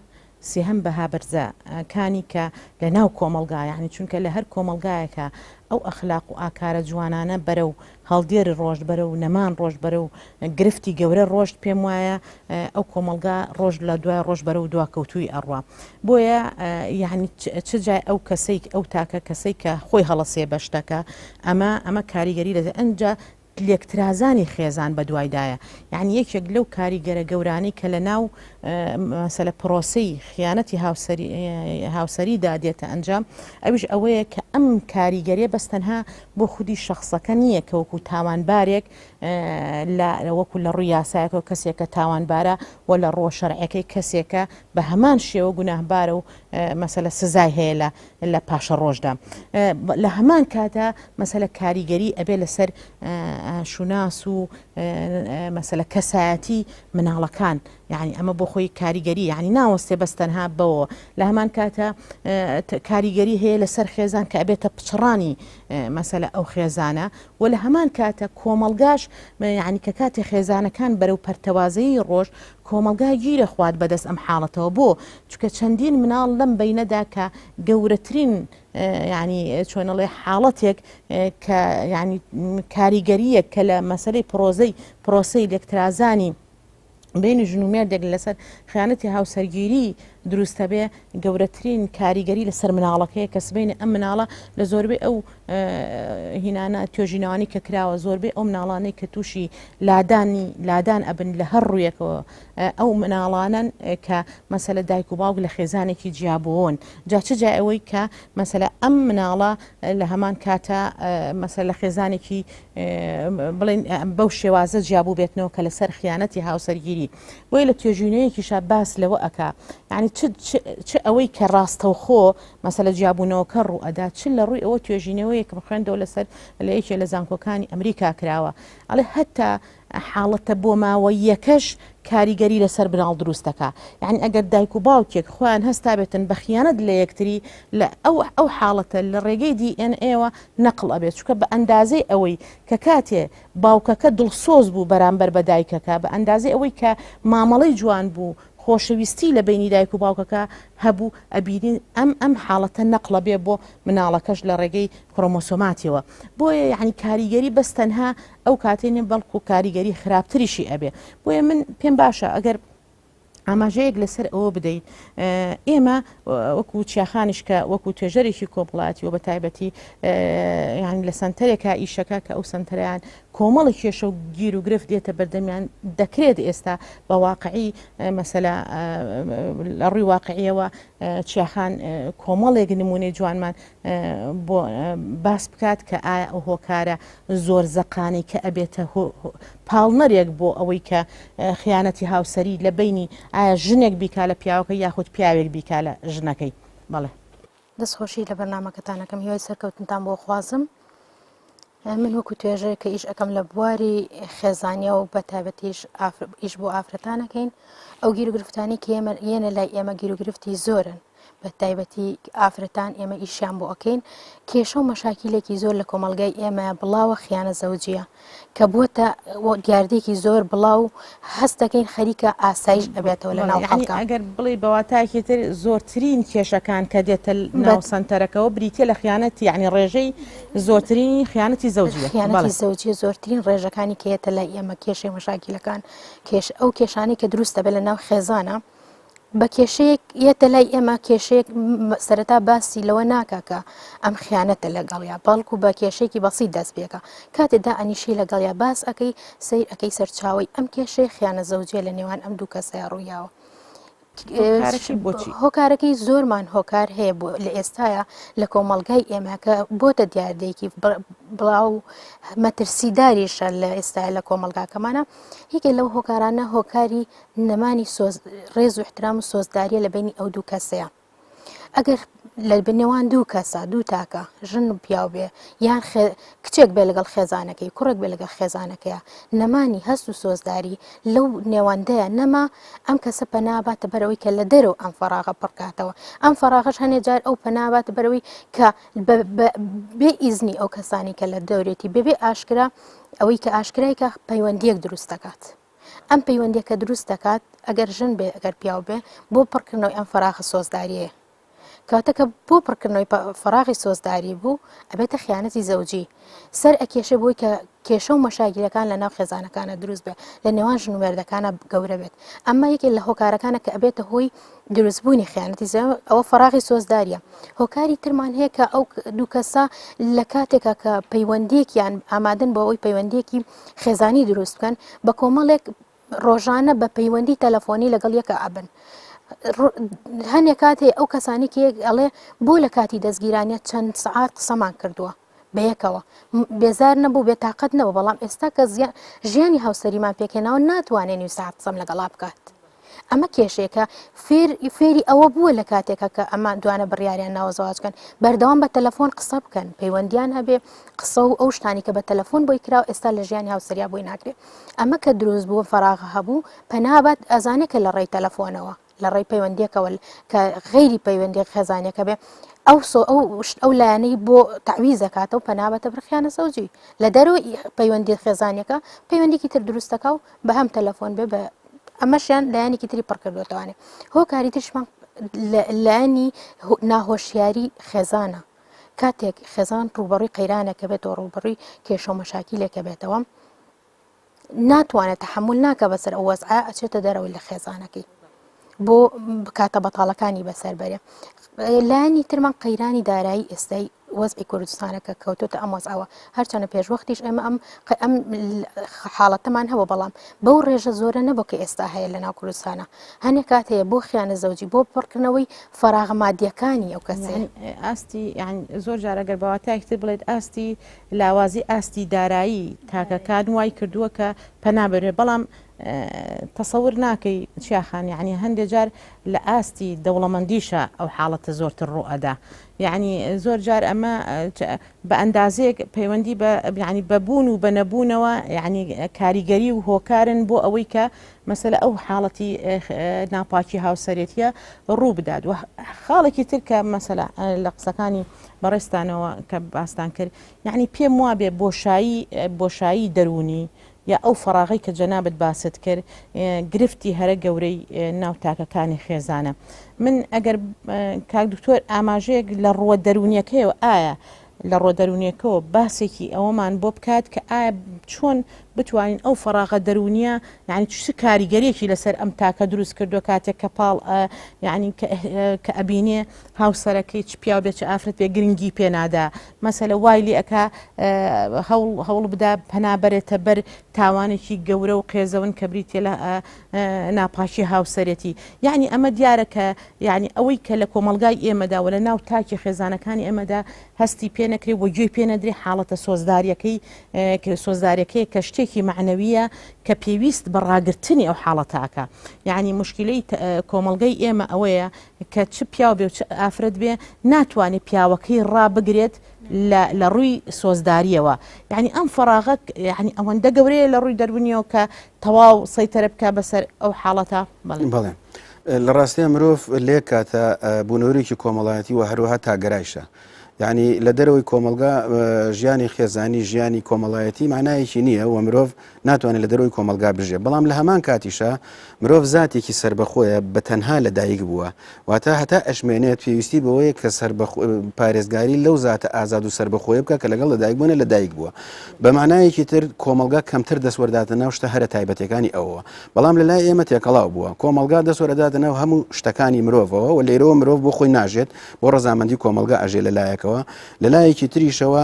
سێهەم بەها بەرزە کانی کە لە ناو کۆمەڵگا یانی چونکە لە هەر کۆمەڵگایەکا ئەو ئەخلاق و ئاکارە جوانانە بەرەو هەڵدێر ڕۆشت بەرەو نەمان ڕۆشت بەرەو گرفتی گەورە ڕۆشت پێم وایە ئەو کۆمەڵگا ڕۆژ لە دوای ڕۆژ بەرەو دواکەوتووی ئەڕوا بۆیە یعنی چ جای ئەو کەسەی ئەو تاکە کەسەی کە خۆی هەڵەسێ بە شتەکە ئەمە ئەمە کاریگەری لە ئەنجا لێکترازانی خێزان بەدوایدایە، یانی یەکێک لەو کاریگەرە گەورانەی کە لەناو مەسەلە پرۆسەی خیانەتی هاوسەری هاوسەریدا دێتە ئەنجام ئەویش ئەوەیە کە ئەم کاریگەریە بەس تەنها بۆ خودی شەخسەکە نییە کە وەکو تاوانبارێک لە وەکو لە ڕووی یاسایەکەوە کەسێکە تاوانبارە و لە ڕووە شەرعەکەی کەسێکە بە هەمان شێوە گوناهبارە و مەسەلە سزای هەیە لە لە پاشەڕۆژدا لە هەمان کاتا مەسەلە کاریگەری ئەبێ لەسەر شوناس و مەسەلە کەسایەتی مناڵەکان یعنی ئەمە بۆ خۆی کاریگەری یعنی ناوەستێ بەس تەنها بەوە لە هەمان کاتە کاریگەری هەیە لەسەر خێزان کە ئەبێتە پچڕانی مەسەلە ئەو خێزانە و لە هەمان کاتە کۆمەڵگاش یعنی کە کاتێ خێزانەکان بەرەو پەرتەوازەیی ڕۆژ کۆمەڵگا گیرە خوات بەدەست ئەم حاڵەتەوە بۆ؟ چونکە چەندین مناڵ لەم بەینەدا کە گەورەترین یعنی چۆنەڵێ حاڵەتێک کە یعنی کاریگەریەک کە لە مەسەلەی پرۆزەی پرۆسەی لێکترازانی بینی ژن و مێردێک لەسەر خیانەتی هاوسەرگیری دروستە بێ گەورەترین کاریگەری لەسەر مناڵەکەیە کە سبینی ئەم مناڵە لە زۆربەی ئەو هینانە توێژینەوانی کە کراوە زۆربەی ئەو مناڵانەی کە تووشی لادانی لادان ئەبن لە هەر ڕوویەکەوە ئەو مناڵانن کە مەسەلە دایک و باوک لە خێزانێکی جیابوون جا چ جای ئەوەی کە مەسەلە ئەم مناڵە لە هەمان کاتە مەسەلە لە خێزانێکی بڵێن بەو شێوازە جیابوو بێتنەوە کە لەسەر خیانەتی هاوسەرگیری بۆیە لە توێژینەوەیەکیشا باس لەوە ئەکا یعنی چ ئەوەی کە ڕاستەوخۆ مەسەلە جیابوونەوەکە ڕوو ئەدا چ لە ڕووی ئەوە توێژینەوەیەکم خوێندەوە لەسەر لە یەکێ لە زانکۆکانی ئەمریکا کراوە ئەڵێ هەتا حاڵەتە بۆماوەییەکەش کاریگەری لەسەر مناڵ دروست دەکا یعنی ئەگەر دایک و باوکێک خۆیان هەستابێتن بە خیانەت لە یەکتری لە ئەو ئەو حاڵەتە لە ڕێگەی دی ئێن ئێوە نەقڵ ئەبێت چونکە بە ئەندازەی ئەوەی کە کاتێ باوکەکە دڵسۆز بوو بەرامبەر بە دایکەکە بە ئەندازەی ئەوەی کە مامەڵەی جوان بوو خۆشەویستی لە بەینی دایک و باوکەکە هەبوو ئەبینین ئەم ئەم حاڵەتە نەقڵە بێ بۆ مناڵەکەش لە ڕێگەی کرۆمۆسۆماتیەوە بۆیە یعنی کاریگەری بەس تەنها ئەو کاتەی نیە بەڵکو کاریگەری خراپتریشی ئەبێ بۆیە من پێم باشە ئەگەر ئاماژەیەک لەسەر ئەوە بدەیت ئێمە وەکو چیاخانیش کە وەکو توێژەرێکی کۆمەڵایەتی و بە تایبەتی یان لە سەنتەرێکا ئیشەکە کە ئەو سەنتەریان کۆمەڵی کێشە و گیر و گرفت دێتە بەردەمیان دەکرێت ئێستا بە واقعی مەسەلا لە ڕووی واقعیەوە چیاخان کۆمەڵێک نمونەی جوانمان بۆ باس بکات کە ئایا ئەو هۆکارە زۆر زەقانەی کە ئەبێتە پاڵنەرێک بۆ ئەوەی کە خیانەتی هاوسەری لە بینی ئایا ژنێک بیکا لە پیاوەکە یاخود پیاوێک بیکا لە ژنەکەی بەڵێ. دەست خۆشی لە بەرنامەکەتان ئەکەم هیوای سەرکەوتنتان بۆ خوازم من وەکو توێژەر کە ئیش ئەەکەم لە بواری خێزانیە و بە تایبەتیش ئیش بۆ ئافرەتانەکەین ئەو گیروگرفتانی کە ئێمە یەنە لای ئێمە گیروگرفتی زۆرن. بە تایبەتی ئافرەتان ئێمە ئیشیان بۆ ئەکەین کێشە و مەشاکیلێکی زۆر لە کۆمەڵگای ئێمە بڵاوە خیانە زەوجیە کە بووەتە دیاردەیەکی زۆر بڵاو هەست دەکەین خەریکە ئاسایش ئەبێتەوە لە ناو خەڵکا. ئەگەر بڵێی بە واتایەکی تر زۆرترین کێشەکان کە دێتە ناو سەنتەرەکەوە بریتیە لە خیانەت یعنی ڕێژەی زۆرترینی خیانەتی زەوجیە. خیانەتی زەوجیە زۆرترین ڕێژەکانی کە یەتە لای ئێمە کێشەی مەشاکیلەکان کێش ئەو کێشانەی کە دروست دەبێت لە ناو خێزانە بە کێشەیەک یەتە لای ئێمە کێشەیەک سەرەتا باسی لەوە ناکا کە ئەم خیانەتە لەگەڵیا بەڵکو بە کێشەیەکی بەسیت دەست پێکە کاتێ دا ئەنیشی لەگەڵیا باس ئەەکەی سیر ئەەکەی سەرچاوی ئەم کێشەی خیانە زەوجیە لە نێوان ئەم دوو کەسەیە ڕوویاوە. هۆکارەکەی زۆرمان هۆکار هەیە بۆ لە ئێستاە لە کۆمەلگای ئێمە کە بۆتە دیاردەیەکی بڵاو مەترسیداریشە لە ئێستا لە کۆمەلگاکەمانە یەکێ لەو هۆکارانە هۆکاری نەمانی سۆز ڕێز و احترام و سۆزداریە لە بینی ئەو دوو کەسەیە ئەگەر لە نێوان دوو کەسە دوو تاکە ژن و پیاو بێ یان کچێک بێ لەگەڵ خێزانەکەی کوڕێک بێ لەگەڵ خێزانەکەیە نەمانی هەست و سۆزداری لەو نێوەندەیە نەما ئەم کەسە پەناباتە بەرەوەی کە لە دەرەوە ئەم فەراغە پڕکاتەوە ئەم فەراغەش هەنێ جار ئەو پەناباتە بەرەوەی کە بێ ئیزنی ئەو کەسانی کە لە دەورێتی بێ ئاشکرا ئەوەی کە ئاشکرای کە پەیوەندیەک دروست دەکات. ئەم پەیوەندیە کە دروست دەکات ئەگەر ژن بێ ئەگەر پیاو بێ بۆ پڕکردنەوەی ئەم فەراغە سۆزداریەیە کەواتە کە بۆ پڕکردنەوەی فەراغی سۆزداری بوو ئەبێتە خیانەتی زەوجی سەر ئەکێشێ بۆی کە کێشە و مەشاگیرەکان لە ناو خێزانەکانە دروست بێ لە نێوان ژن و مێردەکانە گەورە بێت ئەمە یەکێک لە هۆکارەکانە کە ئەبێتە هۆی دروستبوونی خیانەتی زەوجی ئەوە فەراغی سۆزداریە هۆکاری ترمان هەیە کە ئەو دوو کەسە لە کاتێکا کە پەیوەندیەکیان ئامادەن بۆ ئەوەی پەیوەندیەکی خێزانی دروست بکەن بە کۆمەڵێک ڕۆژانە بە پەیوەندی تەلەفۆنی لەگەڵ یەکە ئەبن هەنێک کات هەیە ئەو کەسانی کە یەک ئەڵێ بۆ لە کاتی دەستگیرانە چەند سەعات قسەمان کردووە بەیەکەوە بێزار نەبوو بێتاقەت نەبوو بەڵام ئێستا کە ژیانی هاوسەریمان پێکهێناوە ناتوانێ نیو سەعات قسەم لەگەڵا بکات. ئەمە کێشەیەکە فێر فێری ئەوە بووە لە کاتێکە کە ئەمە دوانە بڕیاریان ناوە زەواج کەن بەردەوام بە تەلەفۆن قسە بکەن پەیوەندیان هەبێ قسە و ئەو شتانی کە بە تەلەفۆن بۆی کراوە ئێستا لە ژیانی هاوسەریا بۆی ناکرێ ئەمە کە دروست بووە فەراغە هەبوو پەنابات ئەزانێ کە لە ڕێی تەلەفۆنەوە لە ڕێی پەیوەندیەکەوە کە غەیری پەیوەندی خێزانیەکە بێ ئەو سۆ ئەو ئەو لایەنەی بۆ تەعویز دەکاتەوە پەنابەتە بەر خیانە زەوجی لە دەرەوەی پەیوەندی خێزانیەکە پەیوەندیکی تر دروست دەکا و بە هەم تەلەفۆن بێ بە ئەمەشیان لایەنێکی تری پڕ کردوێتوانێ هۆکاری ترشمان لایەنی ناهۆشیاری خێزانە کاتێک خێزان ڕوبەڕووی قەیرانێکە بێتەوە ڕوبەڕووی کێشە و مەشاکیلێکە بێتەوە ناتوانێت تەحمل ناکە بەسەر ئەو وەزعە ئەچێتە دەرەوەی لە خێزانەکەی بۆ بکاتە بەتاڵەکانی بەسەر بەرێ لایەنی ترمان قەیرانی دارایی ئێستای وەزعی کوردستانە کە کەوتۆتە ئەم وەزعەوە هەرچەنە پێشوەختیش ئێمە ئەم ئەم حاڵەتەمان هەبوو بەڵام بەو ڕێژە زۆرە نەبوو کە ئێستا هەیە لە ناو کوردستانە هەنێک کات هەیە بۆ خیانە زەوجی بۆ پڕکردنەوەی فەراغە مادیەکانی ئەو کەسەیە ئاستی یان زۆر جار ئەگەر بە واتایەکی تر بڵێت ئاستی لاوازی ئاستی دارایی تاکەکان وای کردووە کە پەنا بەرێ بەڵام تەسەور ناکەی چیاخان یعنی هەندێک جار لە ئاستی دەوڵەمەندیشە ئەو حاڵەتە زۆرتر ڕوو ئەدا یعنی زۆر جار ئەمە بە ئەندازەیەک پەیوەندی بە یعنی بە بوون و بە نەبوونەوە یعنی کاریگەری و هۆکارن بۆ ئەوەی کە مەسەلە ئەو حاڵەتی ناپاکی هاوسەرێتیە ڕوو بدات و خاڵێکی تر کە مەسەلە لە قسەکانی بەڕێزتانەوە کە باستان کرد یعنی پێم وابێ بۆشایی بۆشایی دەروونی یا ئەو فەراغەی کە جەنابت باست کرد گرفتی هەرە گەورەی ناو تاکەکانی خێزانە من ئەگەر کاک دکتۆر ئاماژەیەک لە ڕووە دەروونیەکەیەوە ئایا لە ڕووە دەروونیەکەوە باسێکی ئەوەمان بۆ بکات کە ئایا چۆن بتوانین ئەو فەراغە دەروونیە یعنی چ کاریگەریەکی لەسەر ئەم تاکە دروست کردووە کاتێک کە پاڵ یعنی کە ئەبینێ هاوسەرەکەی چ پیاو بێ چ ئافرەت بێ گرنگی پێ نادا مەسەلە وای لێ ئەکا هەوڵ هەوڵ بدا پەنا بەرێتە بەر تاوانێکی گەورە و قێزەون کە بریتە لە ناپاکی هاوسەرێتی یعنی ئەمە دیارە کە یعنی ئەوەی کە لە کۆمەڵگای ئێمەدا و لە ناو تاکی خێزانەکانی ئێمەدا هەستی پێ نەکرێ و گوێی پێ نەدرێ حاڵەتە سۆزداریەکەی سۆزداریەکەی کە شتێکی مەعنەویە کە پێویست بە ڕاگرتنی ئەو حاڵەتاکە یعنی مشکلەی کۆمەڵگەی ئێمە ئەوەیە کە چ پیاو بێ و چ ئافرەت بێ ناتوانێ پیاوەکەی ڕابگرێت لە ڕووی سۆزداریەوە یعنی ئەم فەراغە یعنی ئەوەندە گەورەیە لە ڕووی دەرونیەوە کە تەواو سەیتەرە بکە بەسەر ئەو حاڵەتە بەڵێ. لە ڕاستیا مرۆڤ لەیەک کاتە بوونەوەرێکی کۆمەڵایەتی و هەروەها تاگەرایشە. یعنی لە دەرەوەی کۆمەڵگا ژیانی خێزانی ژیانی کۆمەڵایەتی معنایەکی نییە و مرۆڤ ناتوانێت لە دەرەوەی کۆمەڵگا بژێ بەڵام لە هەمان کاتیشا مرۆڤ زاتێکی سربەخۆیە بە تەنها لە دایک بووە واتە هەتا ئەشمێنێت پێویستی بەوەیە کە پارێزگاری لەو زاتە ئازاد و سربەخۆیە بکە کە لەگەڵ لە دایک بوونە لە دایک بووە بە معنایەکی تر کۆمەڵگا کەمتر دەستوەرداتە ناو شتە هەرە تایبەتەکانی ئەوەوە بەڵام لە لای ئێمە تێکەڵاو بووە کۆمەڵگا دەستوەرەداتە ناو هەموو شتەکانی مرۆڤەوە و لێرەوە مرۆڤ بۆ خۆی ناژێت بۆ ڕەزامەندی کۆمەڵگا ئەژێ لە لایەکەوە لە لایەکی تریشەوە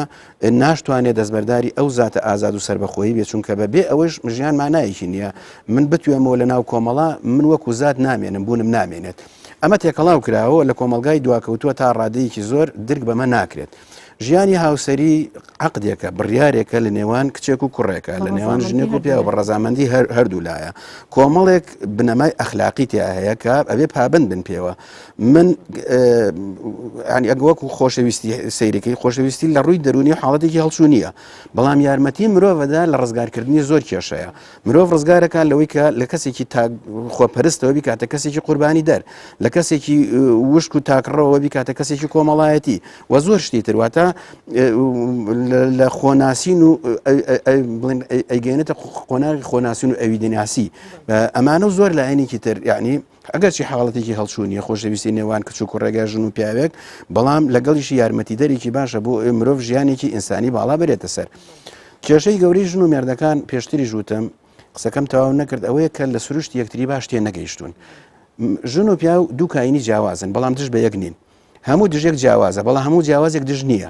ناشتوانێت دەستبەرداری ئەو زاتە ئازاد و سەربەخۆی بێت چونکە بە بێ ئەوەش ژیان مانایەکی نییە من بتوێمەوە لە ناو کۆمەڵا من وەکو زات نامێنم بوونم نامێنێت ئەمە تێکەڵاو کراوە لە کۆمەڵگای دواکەوتووە تا ڕادەیەکی زۆر درک بەمە ناکرێت. ژیانی هاوسەری عقدێکە بڕیارێکە لە نێوان کچێک و کوڕێکە لە نێوان ژنێک و پیاوە بە ڕەزامەندی هەردوو لایە کۆمەڵێک بنەمای ئەخلاقی تیا هەیە کە ئەبێ پابند بن پێوە من ینی ئەگە وەکو خۆشەویستی سەیرەکەی خۆشەویستی لە ڕووی دەرونی حاڵەتێکی هەڵچوو نییە بەڵام یارمەتی مرۆڤەدا لە ڕزگارکردنی زۆر کێشەیە مرۆڤ ڕزگارەکان لەوەی کە لە کەسێکی تا خۆپەرستەوە بیکاتە کەسێکی قوربانی دەر لە کەسێکی وشک و تاکڕەوە بیکاتە کەسێکی کۆمەڵایەتی و زۆر شتی تر واتە لە خۆناسین و بڵێن ئەیگەێنێتە قۆناغی خۆناسین و ئەویدناسی ئەمانە و زۆر لایەنێکی تر یعنی ئەگەرچی حاڵەتێکی هەڵچوونیە خۆشەویستی نێوان کچ و کوڕێگە ژن و پیاوێک بەڵام لەگەڵیشی یارمەتیدەرێکی باشە بۆ مرۆڤ ژیانێکی ئینسانی باڵا بەرێتە سەر. کێشەی گەورەی ژن و مێردەکان پێشتری ژوتم قسەکەم تەواو نەکرد ئەوەیە کە لە سروشتی یەکتری باش تێ نەگەیشتون ژن و پیاو دوو کاینی جیاوازن بەڵام دژ بە یەک نین هەموو دژێک جیاوازە بەڵام هەموو جیاوازێک دژ نییە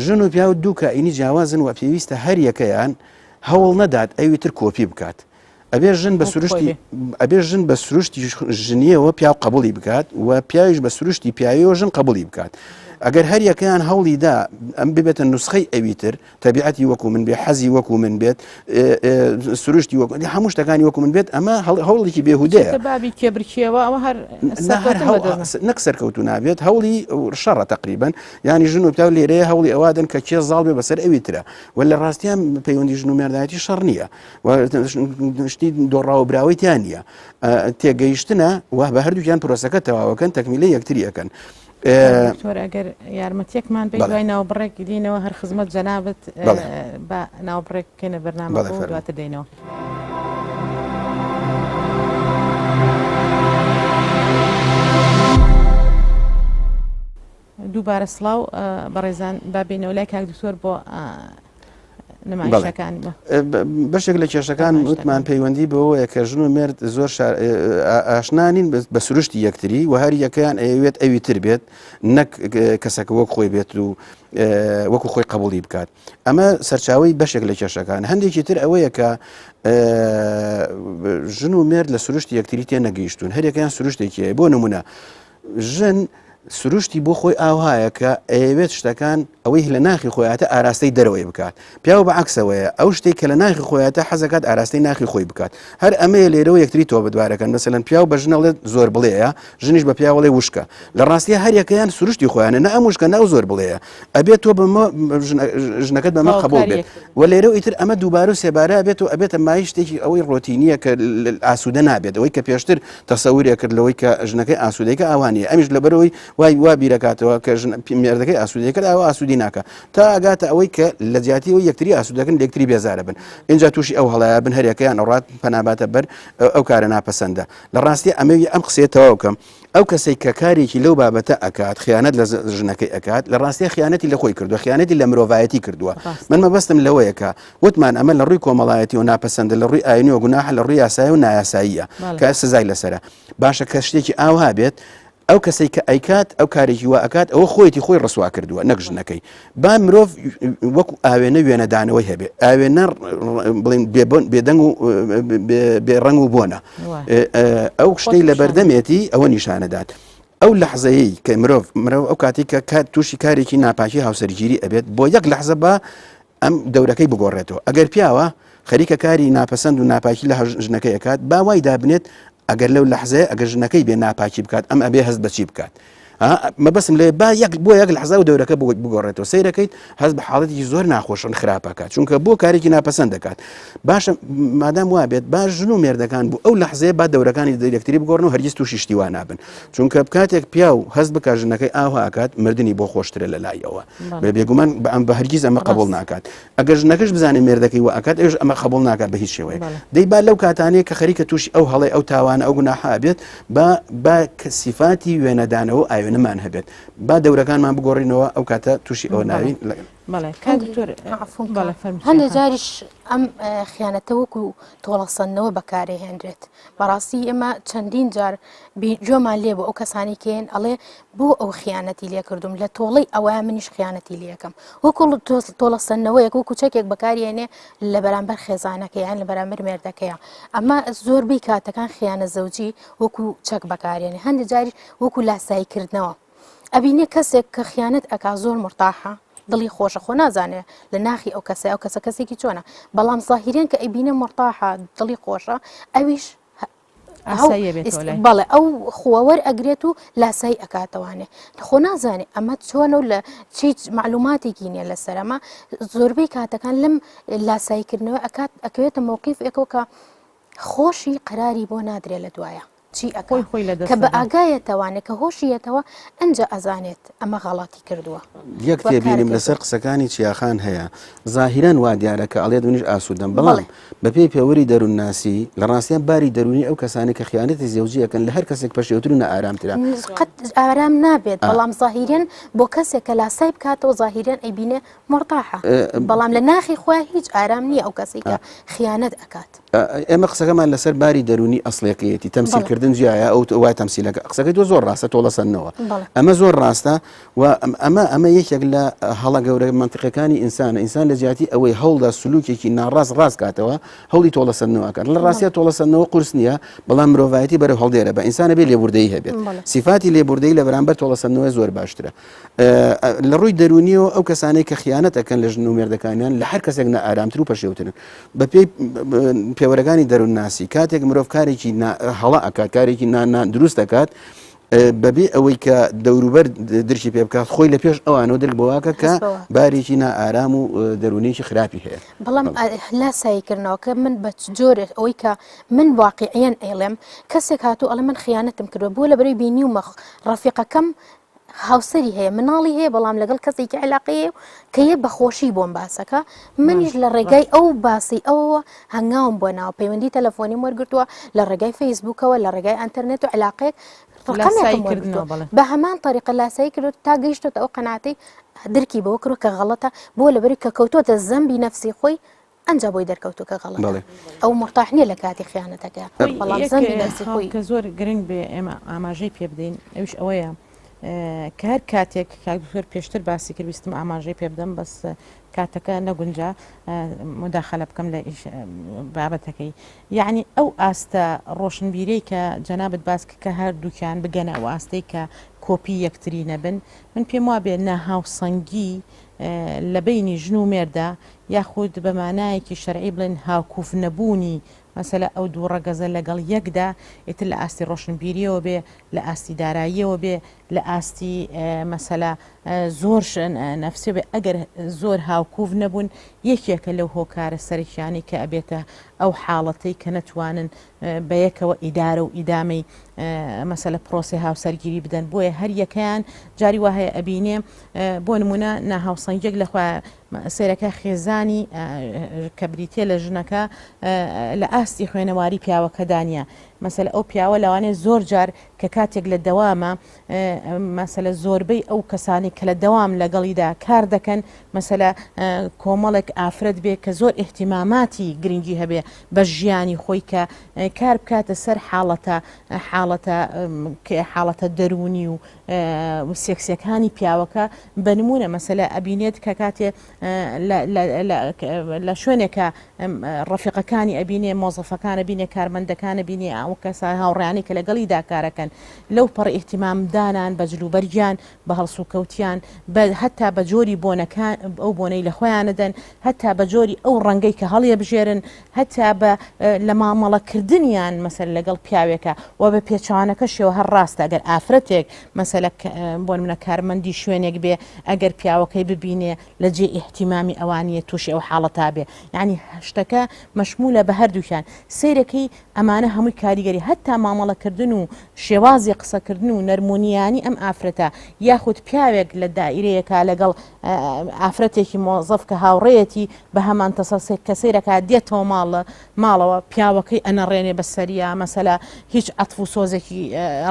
ژن و پیاو دوو کائینی جیاوازن و پێویستە هەر یەکەیان هەوڵ نەدات ئەوی تر کۆپی بکات ئەبێ ژن بە سروشتی ئەبێ ژن بە سروشتی ژنیەوە پیاو قبولی بکات و پیاویش بە سروشتی پیاویەوە ژن قبولی بکات ئەگەر هەر یەکەیان هەوڵی دا ئەم ببێتە نوسخەی ئەوی تر تەبیعەتی وەکو من بێ حەزی وەکو من بێت سروشتی وەکو هەموو شتەکانی وەکو من بێت ئەمە هەوڵێکی بێهودەیە بابی کێبرکێوە ئەوە هەر نەک سەرکەوتو نابێت هەوڵی شەڕە تقریبن ینی ژن و پیاو لێرەیە هەوڵی ئەوادن کە کێ زاڵ بێ بەسەر ئەوی ترە و لە ڕاستیان پەیوەندی ژن و مێردایەتی شەڕ نییە شتی دۆڕاوە براوەی تیان نییە تێگەیشتنە و بە هەردووکیان پرۆسەکە تەواوەکەن تەکمیلە یەکتری ئەەکەن. دکتۆر ئەگەر یارمەتیەکمان بێت دوای ناوبڕێک دینەوە هەر خزمەت جەنابت بە ناوبڕێک بکەینە بەرنامە دواتر دێنەوە. دووبارە سڵاو بەڕێزان با بێینەوە لای کاک دکتۆر بۆ نمایشەکان بەشێک لە کێشەکان وتمان پەیوەندی بەوەیە کە ژن و مێرد زۆر ئاشنانین بە سروشتی یەکتری و هەر یەکەیان ئەیەوێت ئەوی تر بێت نەک کەسەکە وەک خۆی بێت و وەکو خۆی قبولی بکات ئەمە سەرچاوی بەشێک لە کێشەکان هەندێکی تر ئەوەیە کە ژن و مێرد لە سروشتی یەکتری تێ نەگەیشتون هەرێکیان سروشتێکی هەیە بۆ نمونە ژن سروشتی بۆ خۆی ئاوهایە کە ئەیەوێت شتەکان ئەوەی لە ناخی خۆیاتە ئاراستەی دەرەوەی بکات پیاو بە عکسەوەیە ئەو شتێک کە لە ناخی خۆیاتە حەزەکات ئاراستەی ناخی خۆی بکات هەر ئەمەیە لێرەوە یەکتری تۆ بدوارەکەن مەسەلەن پیاو بە ژنەڵێت زۆر بڵێە ژنیش بە پیاوەڵێ وشکە لە ڕاستیە هەریەکەیان سروشتی خۆیانە نە ئەم وشکە ناو زۆر بڵێە ئەبێت تۆ بەمە ژنەکەت بەمە قبول بێت و لێرە ئیتر ئەمە دووبارە و سێبارە بێت و ئەبێتە مای شتێکی ئەوەی ڕۆتینیە کە ئاسوودە نابێت ئەوەی کە پێشتر تەسەورێ کرد لەوەی کە ژنەکەی ئاسوودەیکە ئاوا نییە ئەمیش لەبەرەوەی وای وا بیرەکاتەوە کە ژن مێردەکەی ئاسوودەی کرد ئاوا ئاسوودی ناکە تا ئەگاتە ئەوەی کە لە جیاتی ئەوەی یەکتری ئاسوودەکەن لێکتری بێزارە بن اینجا تووشی ئەو هەڵەیە بن هەریەکەیان ئەڕات پەناباتە بەر ئەو کارە ناپەسەندە لە ڕاستی ئەمەوی ئەم قسەیە تەواو کەم ئەو کەسێک کە کارێکی لەو بابەتە ئەکات خیانەت لە ژنەکەی ئەکات لە ڕاستیە خیانەتی لە خۆی کردووە خیانەتی لە مرۆڤایەتی کردووە من مەبەستم لەوەیە کە وتمان ئەمە لە ڕووی کۆمەڵایەتی و ناپەسەندە لە ڕووی ئاینی و گوناحە لە ڕووی یاسایی و نایاساییە کە سزای لەسرە باشە کە شتێکی ئاوها بێت ئەو کەسێک کە ئەیکات ئەو کارێکی وا ئەکات ئەوە خۆیەتی خۆی ڕسوا کردووە نەک ژنەکەی با مرۆڤ وەکو ئاوێنە وێنەدانەوەی هەبێ ئاوێنە بڵین بێدەنگ و بێڕەنگ و بۆنە ئەو شتەی لە بەردەمێتی ئەوە نیشانەدات ئەو لەحزەیەی کە مرۆڤ مرۆڤ ئەو کاتی کە کات تووشی کارێکی ناپاکی هاوسەرگیری ئەبێت بۆ یەک لەحزە بە ئەم دەورەکەی بگۆڕێتەوە ئەگەر پیاوە خەریکە کاری ناپەسەند و ناپاکی لە ژنەکەی ئەکات با وای دابنێت ئەگەر لەو لەحزەیە ئەگەر ژنەکەی بێ ناپاکی بکات ئەم ئەبێ هەست بەچی بکات. مەبەسم لێ با یەک بۆ یەک لەحزا و دەورەکە بگۆڕێتەوە سەیرەکەیت هەست بە حاڵەتێکی زۆر ناخۆشن خراپەکات چونکە بۆ کارێکی ناپەسەند دەکات باشە مادام وا بێت با ژن و مێردەکان بوو ئەو لەحزەیە با دەورەکانی یەکتری بگۆڕن و هەرگیز تووشی شتی وا نابن چونکە کاتێک پیاو هەست بکە ژنەکەی ئاوا ئەکات مردنی بۆ خۆشترە لە لای ئەوە بێ بێگومان بە ئەم بە هەرگیز ئەمە قبول ناکات ئەگەر ژنەکەش بزانێ مێردەکەی وا ئەکات ئەوش ئەمە قبول ناکات بە هیچ شێوەیەک دەی با لەو کاتانەیە کە خەریکە تووشی ئەو هەڵەی ئەو تاوانە ئەو گوناحە بێت با با سیفاتی وێنەدانەوە ئاوێنەمان هەبێت با دەورەکانمان بگۆڕینەوە ئەو کاتە تووشی ئەوە ناوین بەڵێ کاک دکتۆر عەفوم بەڵێ فەرموو هەندێک جاریش ئەم خیانەتە وەکو تۆڵەسەندنەوە بەکارێهێنرێت بەڕاستی ئێمە چەندین جار گوێمان لێ بوو ئەو کەسانی کێن ئەڵێ بۆ ئەو خیانەتی لێکردوم لە تۆڵەی ئەوە منیش خیانەتی لەکەم وەکو تۆڵەسەندنەوەیەک وەکو چەکێک بەکارێنێ لە بەرامبەر خێزانەکە یان لە بەرامبەر مێردەکەیە ئەمە زۆربەی کاتەکان خیانە زەوجی وەکو چەک بەکارێنێ هەندێک جاریش وەکو لاساییکردنەوە ئەبینێ کەسێک کە خیانەت ئەکا زۆر مورتاحە دڵی خۆشە خۆ نازانێ لە ناخی ئەو کەسە ئەو کەسە کەسێکی چۆنە بەڵام زاهیرێن کە ئەیبینێ مورتاحە دڵی خۆشە ئەویش بەڵێ ئەو خووەوەر ئەگرێت و لاسایی ئەکاتەوانێ خۆ نازانێ ئەمە چۆنە و لە چیچ معلوماتێکی نییە لەسەر ئەمە زۆربەی کاتەکان لەم لاساییکردنەوە ئەکات ئەکەوێتە مەوقیف ێکەوە کە خۆشی قەراری بۆ نادرێ لە دوایە چی ئەکا خۆی خۆی لە دەست کە بە دەدا. ئاگایەتەوانێ کە هۆشی یەتەوە ئەنجا ئەزانێت ئەمە غەڵەتی کردووە یەک و تێبینیم کارەکەی لەسەر قسەکانی چیاخان هەیە زاهیرەن وا دیارە کە ئەڵێت منیش ئاسوودەم بەڵام بەڵێ. بەپێی پێوەری دەروونناسی لە ڕاستیان باری دەروونی ئەو کەسانەی کە خیانەتی زەوجی ئەکەن لە هەر کەسێک پەشێوتر و نائارامترە. قەت ئارام نابێت بەڵام زاهیرەن بۆ کەسێک کە لاسای بکاتەوە زاهیرەن ئەیبینێ مورتاحە بەڵام لە ناخی خۆیا هیچ ئارام نییە ئەو کەسەی کە خیانەت ئەکات. ئێمە قسەکەمان لەسەر باری دەروونی ئەسڵیەکەیەتی تەمسیل کردن جیایە ئەو وای تەمسیلەکە قسەکەی تۆ زۆر ڕاستە تۆڵەسەندنەوە ئەمە زۆر ڕاستە و ئەمە ئەمە یەکێک لە هەڵە گەورە مەنتیقەکانی ئینسانە ئینسان لە جیاتی ئەوەی هەوڵدا سلوکێکی ناڕاست ڕاست کاتەوە هەوڵی تۆڵەسەندنەوە ئەکات لە ڕاستیا تۆڵەسەندنەوە قورس نییە بەڵام مرۆڤایەتی بەرەو هەڵدێرە بە ئینسانە بێ لێبوردەیی هەبێت سیفاتی لێبوردەیی لە بەرامبەر تۆڵەسەندنەوە زۆر باشترە لە ڕووی دەروونیەوە ئەو کەسانەی کە خیانەت ئەکەن لە ژن و مێردەکانیان لە هەر کەسێک نائارامتر و پەشێوترن بەپێی پێوەرەکانی دەروونناسی کاتێک مرۆڤ کارێکی هەڵە ئەکات کارێکی دروست دەکات بەبێ ئەوەی کە دەوروبەر درکی پێ بکات خۆی لە پێش ئەوانەوە درک بۆواکە کە بارێکی نائارام و دەروونیکی خراپی هەیە بەڵام لاساییکردنەوەکە من بە جۆرێک ئەوەی کە من واقعیەن ئەیڵێم کەسێک هاتوو ئەڵێ من خیانەتم کردووە بۆ لەبەرەی بینیومە ڕەفیقەکەم هاوسەری هەیە مناڵی هەیە بەڵام لەگەڵ کەسێکی عیلاقەی هەیە و کە یە بەخۆشی بۆم باسەکە منیش لە ڕێگای ئەو باسی ئەوەوە هەنگاوم بۆ ناوە پەیوەندی تەلەفۆنیم وەرگرتووە لە ڕێگای فەیسبوکەوە لە ڕێگای ئەتەرنێت و عیلاقەیەک ڕقەمێکم وەرگرتووە بە هەمان طریقە لاسایی کردو تا گەیشتۆتە ئەو قەناعەتەی درکی بەوە کردووە کە غەڵەتە بۆ لەبەری کە کەوتۆتە زەمبی نەفسی خۆی ئەنجا بۆی دەرکەوتوو کە غەڵەتە بەڵێ. ئەو مورتاح نیە لە کاتی خیانەتەکەیا خۆی بەڵام یەک زەنبی نەفسی خاڵ خۆی. کە زۆر گرنگ بێ ئێمە ئاماژەی پێ بدەین ئەویش ئەوەیە کە هەر کاتێک کاک دکتۆر پێشتر باسی کرد ویستم ئاماژەی پێ بدەم بەس کاتەکە نەگونجا مداخلە بکەم لە ئیش بابەتەکەی یعنی ئەو ئاستە ڕۆشنبیرەی کە جەنابت باس کرد کە هەردووکیان بگەنە ئەو ئاستەی کە کۆپی یەکتری نەبن من پێم وابێ ناهاوسەنگی لە بەینی ژن و مێردە یاخود بە مانایەکی شەرعی بڵێن هاوکوف نەبوونی مەسەلە ئەو دوو ڕەگەزە لەگەڵ یەکدا ئیتر لە ئاستی ڕۆشنبیریەوە بێ لە ئاستی داراییەوە بێ لە ئاستی مەسەلە زۆر نەفسی بێ ئەگەر زۆر هاوکوف نەبوون یەکێکە لەو هۆکارە سەرەکیانەی کە ئەبێتە ئەو حاڵەتەی کە نەتوانن بەیەکەوە ئیدارە و ئیدامەی مەسەلە پرۆسەی هاوسەرگیری بدەن بۆیە هەر یەکەیان جاری وا هەیە ئەبینێ بۆ نمونە ناهاوسەنگیەک لە خۆیان سەیرەکە خێزانی کە بریتە لە ژنەکە لە ئاستی خوێنەواری پیاوەکەدا نییە مەسەلە ئەو پیاوە لەوانەیە زۆر جار کە کاتێک لە دەوامە مەسەلە زۆربەی ئەو کەسانی کە لە دەوام لەگەڵیدا کار دەکەن مەسەلە کۆمەڵێک ئافرەت بێ کە زۆر ئیهتیماماتی گرنگی هەبێ بە ژیانی خۆی کە کار بکاتە سەر حاڵەتە حاڵەتە حاڵەتە دەروونی و سێکسیەکانی پیاوەکە بە نمونە مەسەلە ئەبینێت کە کاتێ لە شوێنێکە ڕەفیقەکانی ئەبینێ مۆزەفەکان ئەبینێ کارمەندەکان ئەبینێ ئەو کەسە هاوڕیانی کە لەگەڵیدا کارەکەن لەو پەڕ ئیهتیمام دانان بە جلوبەرگیان بە هەڵسوکەوتیان بە هەتا بە جۆری بۆنەکان ئەو بۆنەی لە خۆیان ئەدەن هەتا بە جۆری ئەو ڕەنگەی کە هەڵیەبژێرن هەتا بە لە مامەڵەکردنیان مەسەل لەگەڵ پیاوێکە و بە پێچەوانەکەشیەوە هەر ڕاستە ئەگەر ئافرەتێک مەسەلە. مەسەلە بۆ نمونە کارمەندی شوێنێک بێ ئەگەر پیاوەکەی ببینێ لە جێی ئیهتیمامی ئەوانیە توشی ئەو حاڵەتە بێ یانی شتەکە مەشمولە بە هەردووکیان سەیرەکەی ئەمانە هەمووی کاریگەری هەتا مامەڵەکردن و شێوازی قسەکردن و نەرمونیانی ئەم ئافرەتە یاخود پیاوێک لە دائیرەیەکا لەگەڵ ئافرەتێکی مۆزەف کە هاوڕێیەتی بە هەمان تەسەسێک کە سەیرەکە دێتەوە ماڵ ماڵەوە پیاوەکەی ئەنەڕێنێ بە سەریا مەسەلە هیچ عەتف و سۆزێکی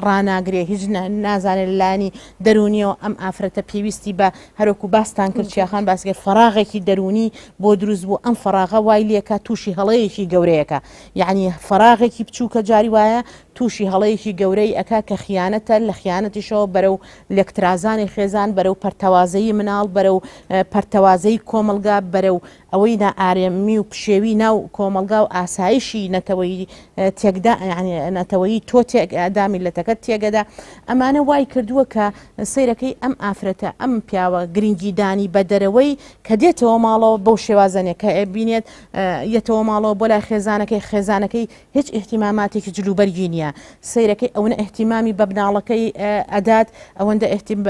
ڕاناگرێ هیچ نازانێ لە لایەنی دەروونیەوە ئەم ئافرەتە پێویستی بە هەروەکو باستان کرد چیاخان باسی کرد فەراغێکی دەروونی بۆ دروست بوو ئەم فەراغە وای لێکا تووشی هەڵەیەکی گەورەیەکە یعنی فەراغێکی بچووکە جاری وایە تووشی هەڵەیەکی گەورەی ئەکا کە خیانەتە لە خیانەتیشەوە بەرەو لێکترازانی خێزان بەرەو پەرتەوازەیی مناڵ بەرەو پەرتەوازەی کۆمەڵگا بەرەو ئەوەی نائارێمی و پشێوی ناو کۆمەڵگا و ئاسایشی نەتەوەیی تێکدا یانی نەتەوەیی تۆ تێک ئەدا میللەتەکەت تێگەدا ئەمانە وای کردووە کە سەیرەکەی ئەم ئافرەتە ئەم پیاوە گرنگی دانی بە دەرەوەی کە دێتەوە ماڵەوە بەو شێوازەنێ کە بینێت یەتەوە ماڵەوە بۆ لای خێزانەکەی خێزانەکەی هیچ ئیهتیماماتێکی جلوبەرگی نییە سەیرەکەی ئەونە ئیهتیمامی بە بناڵەکەی ئەدات ئەوەندە ئیهتیم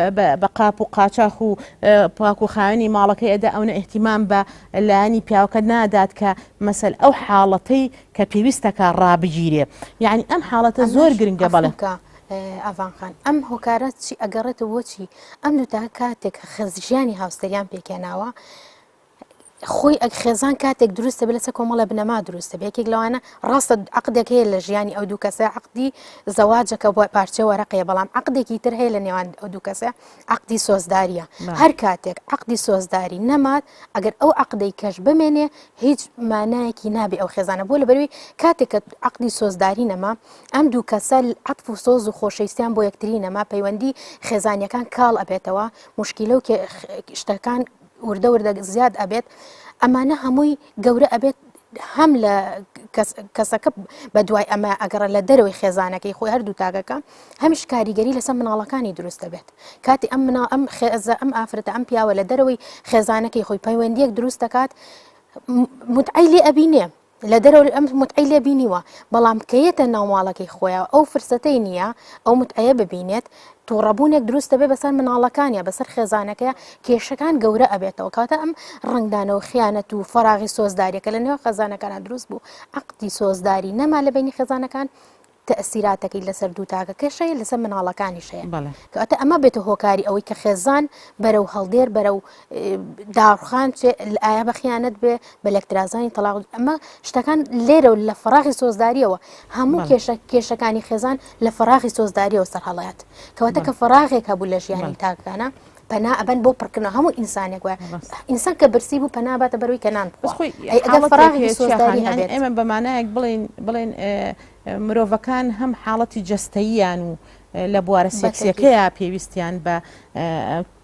بە قاپ و قاچاخ و پاک و خاوێنی ماڵەکەی ئەدا ئەونە ئیهتیمام بە لایەنی پیاوەکە نادات کە مەسەل ئەو حاڵەتەی کە پێویستەکە ڕابگیرێ یعنی ئەم حاڵەتە زۆر گرنگە بەڵێ ئاڤان خان ئەم هۆکارە چی ئەگەڕێتەوە بۆچی ئەم دووتا کاتێک خێز ژیانی هاوسەریان پێکهێناوە خۆی ئەک خێزان کاتێک دروستە بێ لەسەر کۆمەڵە بنەما دروستە بێ یەکێک لەوانە ڕاستە عقدێک هەیە لە ژیانی ئەو دوو کەسە عقدی زەواجەکە بۆ پارچە وەرەقەیە بەڵام عقدێکی تر هەیە لە نێوان ئەو دوو کەسە عقدی سۆزداریە هەر کاتێک عقدی سۆزداری نەمات ئەگەر ئەو عقدەی کەش بمێنێ هیچ مانایەکی نابێ ئەو خێزانە بۆ لەبەروی کاتێک کە عقدی سۆزداری نەما ئەم دوو کەسە عەتف و سۆز و خۆشەویستیان بۆ یەکتری نەما پەیوەندی خێزانیەکان کاڵ ئەبێتەوە مشکیلە و شتەکان وردە وردە زیاد ئەبێت ئەمانە هەمووی گەورە ئەبێت هەم لە کەسەکە بە دوای ئەمە ئەگەڕە لە دەرەوەی خێزانەکەی خۆی هەردوو تاکەکە هەمیش کاریگەری لەسەر مناڵەکانی دروست دەبێت کاتی ئەم مناڵ ئەم خێزە ئەم ئافرەتە ئەم پیاوە لە دەرەوەی خێزانەکەی خۆی پەیوەندیەک دروست دەکات متعەی لێ ئەبینێ لە دەرەوە ئەم متعەی لێ بینیوە بەڵام کە یەتە ناو ماڵەکەی خۆیان ئەو فرسەتەی نییە ئەو متعەیە ببینێت تووڕەبوونێک دروست دەبێت بەسەر مناڵەکانیا بەسەر خێزانەکەی کێشەکان گەورە ئەبێتەوە کاتە ئەم ڕنگدانەوە خیانەت و فەراغی سۆزداریەکە لە نێو خێزانەکانە دروست بوو عقدی سۆزداری نەما لە بینی خێزانەکان تەئسیراتەکەی لەسەر دوو تاکەکەش هەیە لەسەر مناڵەکانیش هەیە بەڵێ. کەواتە ئەمە بێتە هۆکاری ئەوەی کە خێزان بەرەو هەڵدێر بەرەو داڕوخان بچێ ئایا بە خیانەت بێ بە لەکترازانی تەلاق ئەمە شتەکان لێرە و لە فەراغی سۆزداریەوە هەموو بەڵێ. کێشە کێشەکانی خێزان لە فەراغی سۆزداریەوە سەرهەڵات کەواتە بەڵێ. کە فەراغێک هەبوو لە ژیانی بەڵێ. تاکانە پەنا ئەبەن بۆ پڕکردنەوە هەموو ئینسانێک وایە ڕاستە. ئینسان کە برسی بوو پەنا باتە بەروی کە نان بەس بخوا خۆی ئەی ئەگەر حاڵەتێک فەراغێکی هەیە چیا خان سۆزداری یانی هەبێت ئێمە بە مانایەک بڵێین بڵێین مرۆڤەکان هەم حاڵەتی جەستەییان و لە بوارە بەتەکید. سێکسیەکەیا پێویستیان بە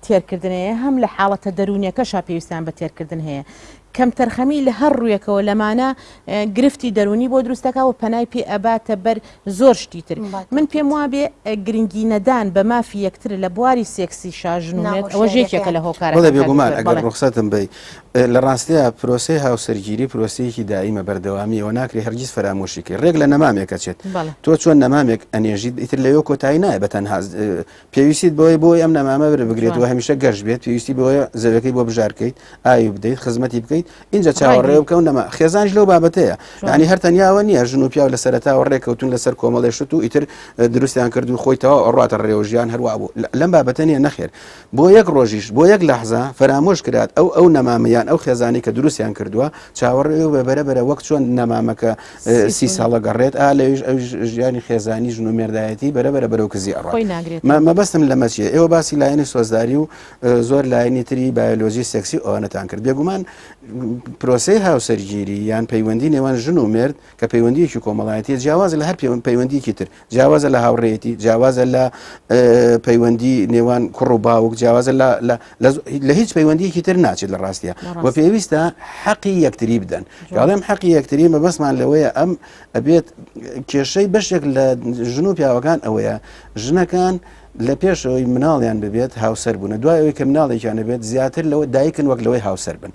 تێرکردن هەیە هەم لە حاڵەتە دەروونیەکەشا پێویستیان بە تێرکردن هەیە کەمتەرخەمی لە هەر ڕوویەکەوە لەمانە گرفتی دەروونی بۆ دروست دەکا و پەنای پێ ئەباتە بەر زۆر شتی تر من پێم وابێ گرنگی نەدان بە مافی یەکتر لە بواری سێکسی شاژن و مێرد ئەوەش یەکێکە لە هۆکارەکان بەڵێ کاک بێگومان دکتۆر ئەگەر بەڵێ. ڕوخسەتم بەی لە ڕاستیا پرۆسەی هاوسەرگیری پرۆسەیەکی دائیمە بەردەوامیەوە ناکرێ هەرگیز فەرامۆشی کەی ڕێک لە نەمامێک ئەچێت بەڵێ. تۆ چۆن نەمامێک ئەنێژیت ئیتر لەوێ کۆتایی نایە بە تەنها پێویستیت بەوەی بۆی ئەم نەمامە بگرێت و هەمیشە گەش بێت پێویستی بەوەیە زەویەکەی بۆ بژارکەیت ئاوی بدەیت خزمەتی بکەیت اینجا چاوەڕێ بکەون نەما خێزانش لەو بابەتەیە ینی هەر تەنیاوە نییە ژن و پیاو لە سەرەتاوە ڕێکەوتون لەسەر کۆمەڵێ شت و ئیتر دروستیان کرد و خۆی تەواو ئەڕاتە ڕێوە ژیان هەروە بوو لەم بابەتە نیە نەخێر بۆ یەک ڕۆژیش بۆ یەک لەحزە فەرامۆش کرات ئەو ئەو نەمامەیان ئەو خێزانی کە دروستیان کردووە چاوەڕێ بە بەرە بەرە وەک چۆن نەمامەکە سی ساڵە گەڕێت ئا لەویش ئەویش ژیانی خێزانی ژن و مێردایەتی بەرە بەرە بەرەو کزی ئەڕات خۆی ناگرێت مەبەستم لەمە چیە ئێوە باسی لایەنی سۆزداری و زۆر لایەنی تری بایۆلۆژی سێکسی ئەوانەتان کرد بێگومان پرۆسەی هاوسەرگیری یان پەیوەندی نێوان ژن و مێرد کە پەیوەندیەکی کۆمەڵایەتی جیاوازە لە هەر پەیوەندیەکی تر جیاوازە لە هاوڕێیەتی جیاوازە لە پەیوەندی نێوان کوڕ و باوک جیاوازە لە هیچ پەیوەندیەکی تر ناچێت لە ڕاستە و پێویستە حەقی یەکتری بدەن گاڵێم حەقی یەکتری مەبەستمان لەوەیە ئەم ئەبێت کێشەی بەشێک لە ژن و پیاوەکان ئەوەیە ژنەکان لە پێشەوەی مناڵیان ببێت هاوسەر بوون دوای ئەوەی کە مناڵێکیان بێت زیاتر لەوە دایکن وەک لەوەی هاوسەر بن.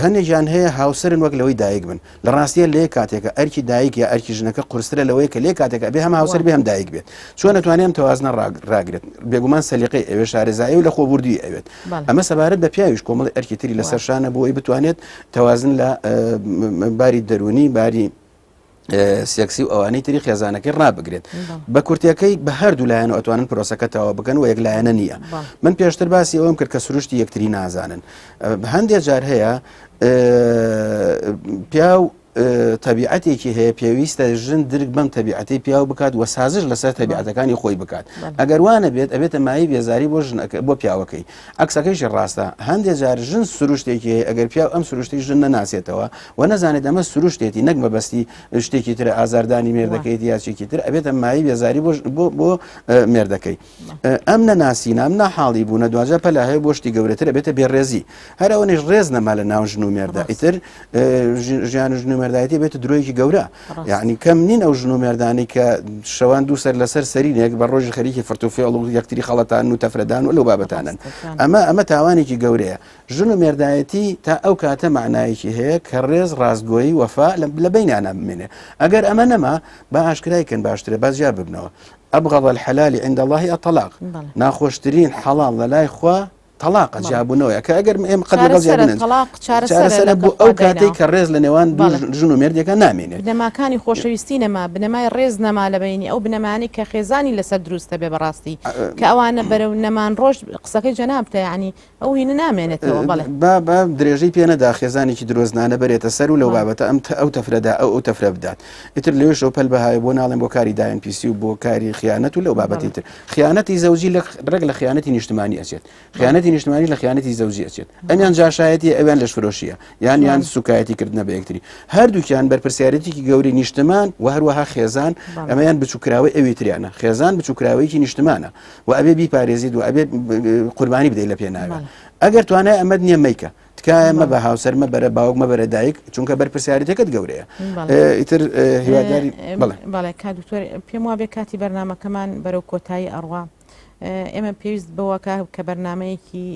هەندێکیان هەیە هاوسەرن وەک لەوەی دایک بن لە ڕاستیە لێ کاتێکە ئەرکی دایک یا ئەرکی ژنەکە قورسترە لەوەی کە لێ کاتێکە بێ هەم هاوسەر بێ هەم دایک بێت چۆن ئەتوانێت ئەم تەوازنە ڕاگرێت بێگومان سەلیقەی ئەوێ شارەزایی و لە خۆبوردووی ئەوێت ئەمە سەبارەت بە پیاویش کۆمەڵی ئەرکی تری لەسەر شانە بۆ ئەوەی بتوانێت تەوازن لە باری دەروونی باری سێکسی و ئەوانەی تری خێزانەکەی ڕابگرێت بە کورتەکەی بە هەردوو لایەن و ئەتوانن پرۆسەکە تەواو بکەن و یەک لایەنە نییە من پێشتر باسی ئەوم کرد کە سروشتی یەکتری نازانن هەندێک جار هەیە پیاو تەبیعەتێکی هەیە پێویستە ژن درک بەم تەبیعەتی پیاو بکات و سازش لەسەر تەبیعەتەکانی خۆی بکات ئەگەر وانە بێت ئەبێتە مایەی بێزاری بۆ ژنەکە بۆ پیاوەکەی عەکسەکەیشی ڕاستە هەندێک جار ژن سروشتێکی هەیە ئەگەر پیاو ئەم سروشتی ژن نەناسێتەوە و نەزانێت ئەمە سروشتێتی نەک مەبەستی شتێکی تر ئازاردانی مێردەکەیتی یا چێکی تر ئەبێتە مایەی بێزاری بۆ بۆ بۆ مێردەکەی ئەم نەناسینە ئەم ناحاڵی بوونە دواجار پەلا هەیە بۆ شتی گەورەتر ئەبێتە بێڕێزی هەر ئەوەنیش ڕێز نەما لە ناو ژن و مێردە ئیتر ژیان و ژن و مێردایەتی بێتە درۆیەکی گەورە یعنی کەم نین ئەو ژن و مێردانەی کە شەوان دوو سەر لەسەر سەرینێک بە ڕۆژی خەریکی فرت و فێڵ و یەکتری خەڵەتان و تەفرەدان و لەو بابەتانن ئەمە ئەمە تاوانێکی گەورەیە ژن و مێردایەتی تا ئەو کاتە معنایەکی هەیە کە ڕێز ڕاستگۆیی وەفا لە بینیانە بمێنێ ئەگەر ئەمە نەما با ئاشکرای کەن باشترە با جیا ببنەوە ابغض الحلال عند الله الطلاق ناخۆشترین حەڵاڵ لە لای خوا تەڵاقە جیابوونەوەیە کە ئەگەر ئێمە قەت لەگەڵ جیابوونەوە تەڵاق چارەسەرە بۆ ئەو کاتەی کە ڕێز لە نێوان دوو ژن و مێردێکە نامێنێت بنەماکانی خۆشەویستی نەما بنەمای ڕێز نەما لە بەینی ئەو بنەمانەی کە خێزانی لەسەر دروستە بێ بەڕاستی کە ئەوانە بەرەو نەمان ڕۆژ قسەکەی جەنابتە یعنی ئەو هینە نامێنێتەوە بەڵێ. با با درێژەی پێ نەدا خێزانێکی درۆزنانە بەرێتە سەر و لەو بابەتە ئەم ئەو تەفرەدا ئەو ئەو تەفرە بدات ئیتر لەوێشەوە پەل بەهایە بۆ ناڵێن بۆ کاری دایەن پیسی و بۆ کاری خیانەت و لەو بابەتی تر خیانەتی زەوجی لە ڕێک لە خیانەتی نیشتمانی ئەچێت خیانەتی نیشتمانی لە خیانەتی زەوجی ئەچێت ئەمیان جاشایەتی ئەویان لەشفرۆشیە یان یان سوکایەتی کردنە بە یەکتری هەردووکیان بەرپرسیارێتێکی گەورەی نیشتمان و هەروەها خێزان ئەمەیان بچووکراوەی ئەوی تریانە خێزان بچووکراوەیەکی نیشتمانە و ئەبێ بیپارێزیت و ئەبێ قوربانی بدەیت لە پێناوە ئەگەر توانای ئەمەد نییە مەیکە تکایە مە بە هاوسەر مە بەرە باوک مە بەرە دایک چونکە بەرپرسیارەتەکەت گەورەیە ئیتر هیواداری بەڵێ بەڵێ کا دکتۆر پێم وابێ کاتی بەرنمەکەمان بەرەو کۆتایی ئەڕوا ئێمە پێویست بەوەکە کە بەرنمەیەکی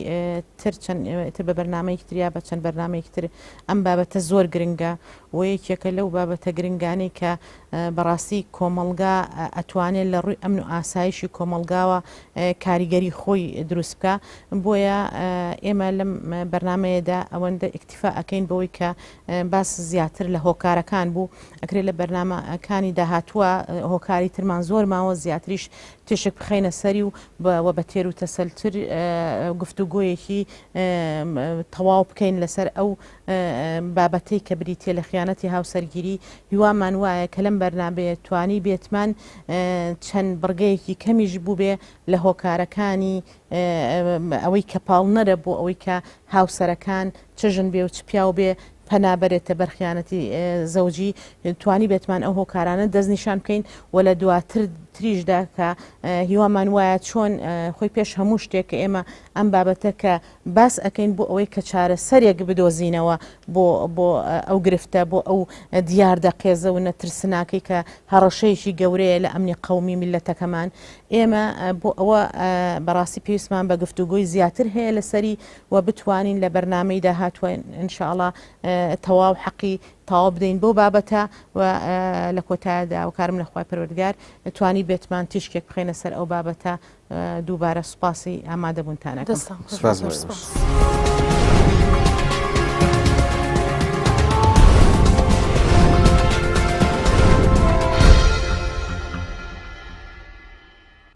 تر چەند تر بە بەرنمەیەکی تریا بە چەند بەرنمەیەکی تر ئەم بابەتە زۆر گرنگە و یەکێکە لەو بابەتە گرنگانەی کە بەڕاستی کۆمەڵگا ئەتوانێت لە ڕووی ئەمن و ئاسایشی کۆمەڵگاوە کاریگەری خۆی دروست بکە بۆیە ئێمە لەم بەرنمەیەدا ئەوەندە ئیکتیفا ئەکەین بەوەی کە باس زیاتر لە هۆکارەکان بوو ئەکرێت لە بەرنمەکانی داهاتووە هۆکاری ترمان زۆر ماوە زیاتریش تیشک بخەینە سەری و وە بە تێر و تەسەلتر گفتوگۆیەکی تەواو بکەین لەسەر ئەو بابەتەی کە بریتیە لە خیانەتی هاوسەرگیری، هیوامان وایە کە لەم بەرنامەیە توانی بێتمان چەند بڕگەیەکی کەمیش بووبێ لە هۆکارەکانی ئەوەی کە پاڵنەرە بۆ ئەوەی کە هاوسەرەکان چ ژن بێ و چ پیاو بێ پەنا بەرێتە بەر خیانەتی زەوجی توانی بێتمان ئەو هۆکارانە دەستنیشان بکەین و لە دواتر تریشدا کە هیوامان وایە چۆن خۆی پێش هەموو شتێک کە ئێمە ئەم بابەتە کە باس ئەکەین بۆ ئەوەی کە چارەسەرێک بدۆزینەوە بۆ بۆ ئەو گرفتە بۆ ئەو دیاردە قێزەونە ترسناکەی کە هەڕەشەیەکی گەورەیە لە ئەمنی قەومی میللەتەکەمان ئێمە بۆ ئەوە بەڕاستی پێویستمان بە گفتوگۆی زیاتر هەیە لەسەری و بتوانین لە بەرنامەی داهاتوە ئینشاءڵا تەواو حەقی تەواو بدەین بەو بابەتە و لە کۆتایدا وکارم لە خوای پەروەردگار توانی بێتمان تیشکێک بخەینە سەر ئەو بابەتە دووبارە سوپاسی ئامادەبوونتان ئەکەم. دەستان خۆش سپاس زۆر بۆ سپاس. ئێوەش.